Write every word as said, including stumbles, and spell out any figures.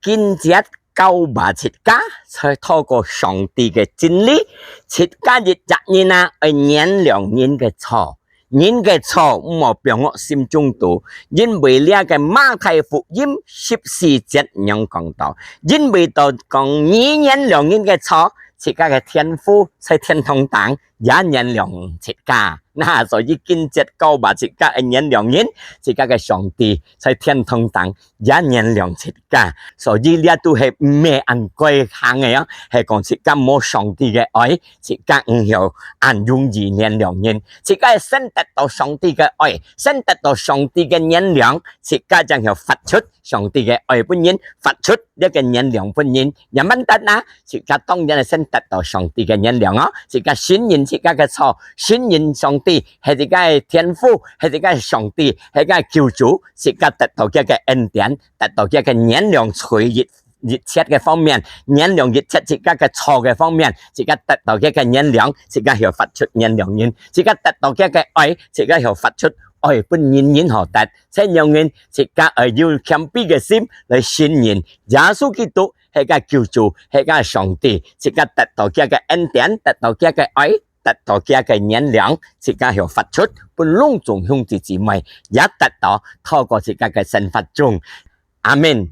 經節教化自家，在透過上帝个真理，自家一隻人啊，愛原諒人个錯。人个錯毋好放落心中肚，因為這个馬太福音十四節恁樣講到，因為到講你原諒人个錯，自家个天父在天堂頂也原諒自家。那所以經節教化自家愛原諒人，自家个上帝在天堂頂也原諒自家。所以這都係毋係恁該行个哦，係講自家無上帝个愛，自家毋曉恁容易原諒人。自家先得到上帝个愛，先得到上帝个原諒，自家正曉發出上帝个愛分人，發出這个原諒分人。也毋單啊，自家當然係先得到上帝个原諒哦，自家承認自家个錯，承認上帝係自家个天父，係自家个上帝，係自家个救主，自家得到佢个恩典，得到佢个原諒罪一一切个方面，原諒一切自家个錯个方面，自家得到佢个原諒，自家曉發出原諒人，自家得到佢个愛，自家曉發出愛分人人好得。這樣人自家愛有謙卑个心來承認耶穌基督係个救主，係个上帝，自家得到佢个恩典，得到佢个愛，得到佢个原諒，自家曉發出分攏總兄弟姊妹也得到，透過自家个生活中。阿門。